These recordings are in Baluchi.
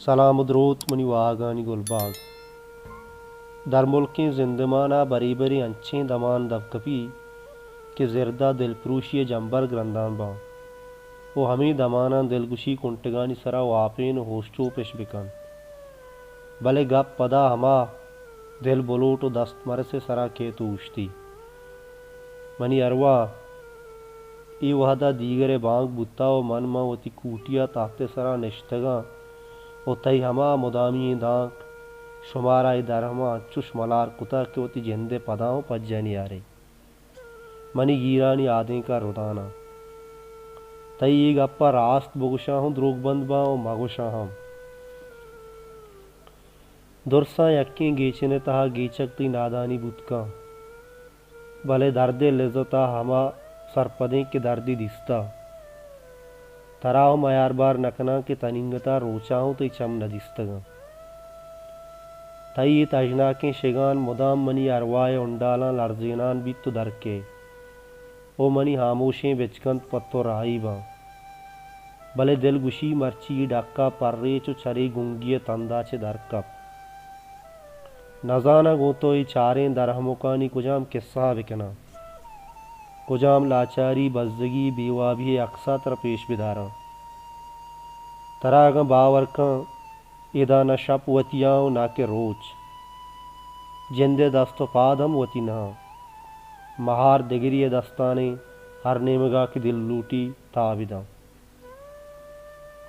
سلام ءُ دروت منی واہگانی گلباگ۔ درملکیں زندمان ءَ برے برے انچیں دمان دپ کپی کہ زرد ءَ دلپروشی ءِ جمبر گرندان باں ءُ ہمے دماناں دلگوشی کنٹگانی سرا واپین ءُ ہوشچوپ اش بکن۔ بلے گپ پدا ہما دل بلوٹ ءُ دست مرس ءِ سرا کیت ءُ اوشتی۔ منی ارواہ اے وہدا دیگر ءِ بانگ بوتا ءُ من ماں وتی کوٹی ءَ تحت ءِ سرا نشتگاں ءُ تئی ہما مدامی ئیں دانک شمارا اے درہماں انچوش ملار کتگ کہ وتی جند ءِ پداں ءُ پجا نیارئے۔ منی گیرانی آدینک ءَ رداناں۔ تئی اے گپ ءَ راست بگوشاں ہوں دروگ بند باں ءُ مگوشاں ہم۔ درساں یکیں گیچن ءِ تہا گیچگ تئی نادانی بوت کن، بلے درد ءِ لذت ءَ ہما سرپدیں کہ دردے دیستہ۔ ترا ہم میاربار نہ کناں کہ تنینگت ءَ روچاں ہوں تئی چم نہ دیستگاں۔ تئی اے تژناکیں شگان مدام منی ارواہ ءِ ہنڈالاں لرزینان بیت ءُ درکئے۔ او منی ہاموشیں بچکند پہ تو راہی باں۔ بلے دل گوشی مرچی اے ڈکا پریچ ءُ چرے گنگی ءِ تندا چہ در کپ۔ نزاناں گوں تو اے چاریں درہمکانی کجام کسہ ءَ بکناں۔ کجام لاچاری، بزگی، بے وابی ءِ عکس ءَ ترا پیش بداراں۔ ترا اگاں باور کن، ادا نہ شپ وتی آں ءُ نہ کہ روچ۔ جند ءِ دست ءُ پاد ہم وتی نہ آں۔ مہار دگری ءِ دستان ایں، ہر نیمگا کہ دل لوٹی تاب داں۔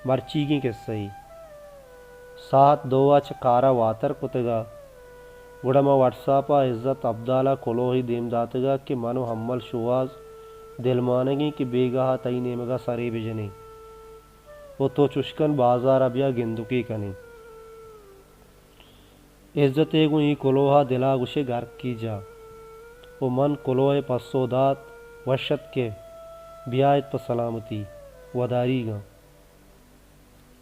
مرچیگیں کسہ ءَ ساعت دو ءَ چہ کارا واتر کتگا، گڑا ما وٹساپ ءَ عزت ابدال ءَ کلوہے دیم داتگا کہ من ءُ ہمل شوہاز دلمانگیں کہ بیگاہ ءَ تئی نیمگا سرے بجنیں۔ ءُ تو چشکن بازار ءَ بیا گندکے کنیں۔ عزت ءَ گوں اے کلوہ ءَ دل ءَ گوشے گرکی جا۔ ءُ من کلوہ ءَ پسو دات، وش اتکے، بیائیت پہ سلامتی، وداریگاں۔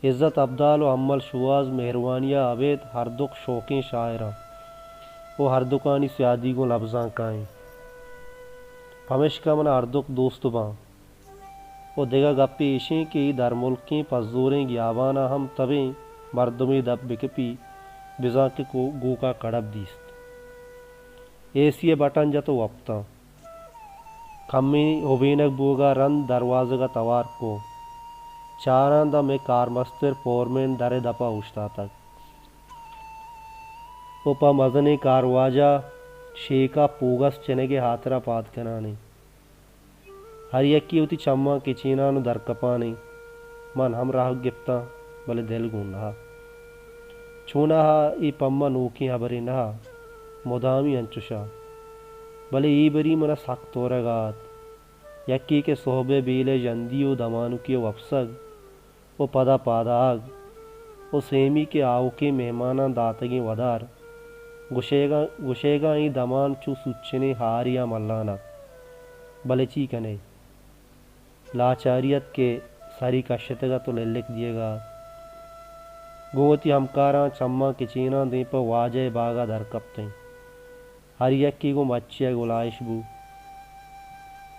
عزت ابدال ءُ ہمل شوہاز مہروانی ءَ ابید ہردک شوکیں شاعراں ءُ ہردکانی سیادی گوں لبزانک ءَ ایں۔ پمیشکا من ءَ ہردک دوست باں۔ ءُ دگہ گپے ایشیں کہ اے درملکیں پزوریں گیابان ءَ ہم تبیں مردمے دپ بکپی، بزاں کہ کو-، گوکا کڑب دیست۔ اے سی ءِ بٹن جت ءُ وپتاں۔ کمیں ہبینگ بوگا رند دروازگ ءَ توار کو۔ چاراں داں مئے کارمستر فورمین در ءِ دپا اوشتاتگ ءُ پہ مزنیں کارواجہ شیکا پوگس چنگ ءِ ہاترا پاد کنان ایں۔ ہر یکے وتی چماں کچینان ءُ درکپان ایں۔ من ہم راہ گپتاں، بلے دل گون نہ۔ چوناہا اے پما نوکیں ہبرے نہ، مدامی انچشا۔ بلے اے بری منا سک تورگا ات۔ یکے کہ سہب ءِ بیل ءِ ژندی ءُ دمانکی ءِ وپسگ ءُ پدا پادآہگ ءُ سیمی کہ آؤکیں مہماناں داتگیں ودار، گشئیگاں، گشئیگاں اے دمان چو سوچنیں ہارے ءَ ملان ات۔ بلے چی کنئے؟ لاچاری ات کہ سری کشتگ ات ءُ للک دیگا ات۔ گوں وتی ہمکاراں چماں کچیناں دیم پہ واجہ ءِ باگا در کپتیں۔ ہر یکے گوں مچے ءَ گلائیش بو۔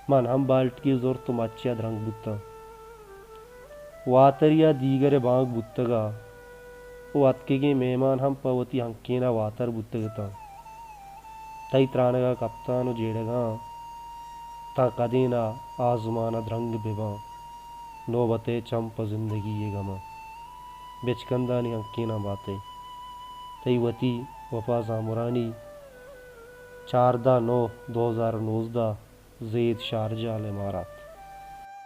من ہم بالٹگے زرت ءُ مچے ءَ درنگ بوتاں۔ واتری ءَ دیگر ءِ بانگ بوتگ ءُ اتکگیں مہمان ہم پہ وتی ہنکین ءَ واتر بوتگ اتاں۔ تئی ترانگ ءَ کپتان ءُ جیڑگاں، تاں کدین ءَ آزمان ءَ درنگ بہ باں۔ نوبت ءِ چم پہ زندگی ءِ گماں۔ بچکندانی ہنکیناں بات ئے۔ تئی وتی وپا زامرانی۔ چاردہ نو دو ہزار ءُ نوزدہ، زید، شارجہ، الامارات۔